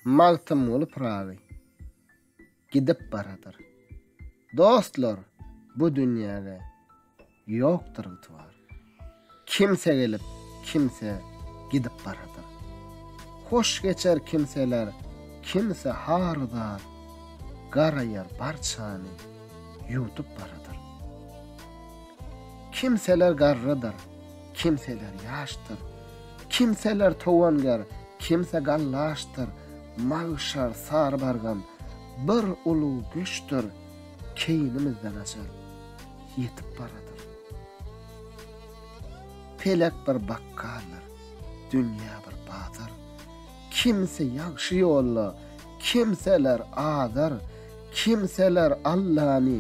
Magtymguly Pyragy gidip baradyr. Dostlar, bu dünýäge ýokdur ygtybar. Kimse gelip, kimse gidip baradyr. Hoş geçer kimseler, kimse har-zar, Gara ýer barçany ýuwdup baradyr. Kimseler garrydyr, kimseler ýaşdyr, Kimseler towanger, kimse gallaşdyr, Magşar sary bargam bir ulug güçdür, Keýnimizden ajal ýetip baradyr. Pelek bir bakgaldyr, dünýä bir bazar, Kimse ýagşy ýolda, kimseler azar, Kimseler Allany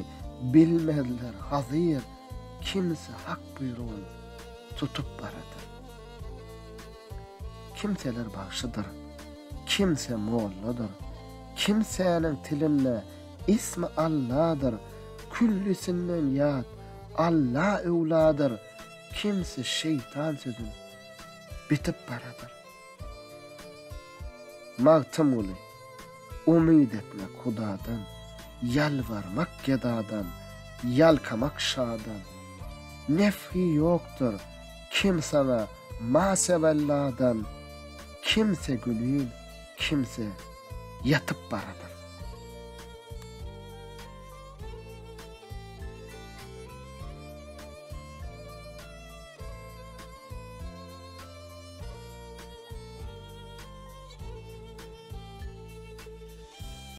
bilmezler hazyr, Kimse Hak buýrugyn tutup baradyr. Kimseler bagşydyr, kimse molladyr, Kimsäniň tilinde ismi Alladyr, Küllisinden ýat Alla öwladyr, Kimse şeýtan sözün bitip baradyr. Magtymguly, Umyt etmek Hudadan, Ýalbarmak gedadan, Ýalkamak şadan. Nefhi ýokdur, kim saňa masewelladan, Kimse günün, kimse ýatyp baradyr.